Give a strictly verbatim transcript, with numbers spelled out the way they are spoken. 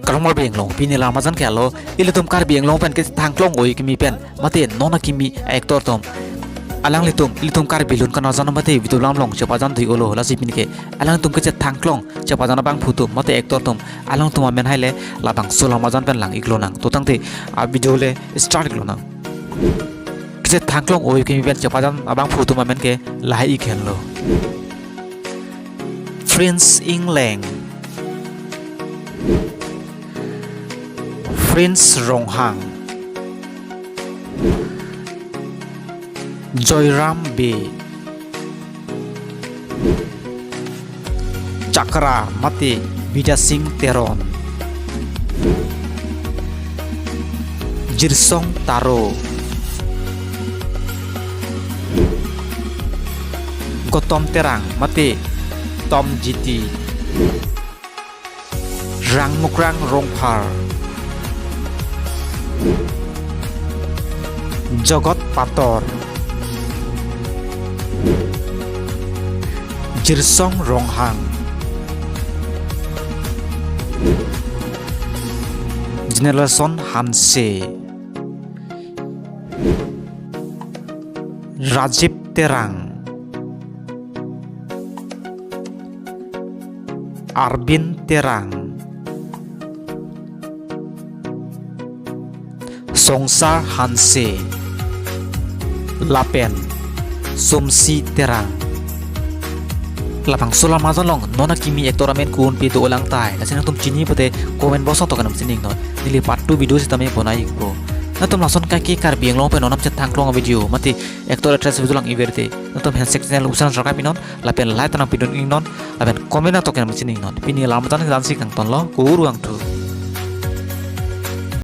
Kardom Karbi Anglong, pini alam ajan ke alo, ilitum Karbi Anglong pen kethangklong oi kimi pen, mate non akimi actor atum. Alanglitum, ilitum Karbi lun kana jan mate video alam along chepajan dui olo, lasi pini ke, alanglitum kethangklong, chepajan abangphu atum, mate actor atum, alangtum amen hai le, labangso alam ajan pen lang-ik lonang. To tangte, a video le start-ik lonang. Kethangklong oi kimi pen chepajan abangphu atum amen ke lahai-ik henlo. Prince Ingleng, Prince Ronghang, Joyram Bey, Chakra mate Bidya Sing Teron, Jirsong Taro, Gotom Terang mate Tom G T, Rangmukrang Rongphar, Jogot Pator, Jirsong Ronghang, Generation Hanse, Rajiv Terang, Arbin Terang, Songsar Hanse, lapen Sumsi Terang. Labangso alam ajan along non akimi actor amen ko-an pi do-olang tahai. Lasi nangtum chini pote comment box along token nangchiningnon. Neli part two video sitame bonai-ikpo. Nangtum lason kaike Karbi Anglong pen non apchet thangklong video mate actor actress video lang-ik verte, nangtum handshake channel usan sarkap inon, lapen like ta nangpidun-iknon, lapen comment along token nangchiningnon. Pini alam ajan ke la-ansi kangtonlo, kurvangthu.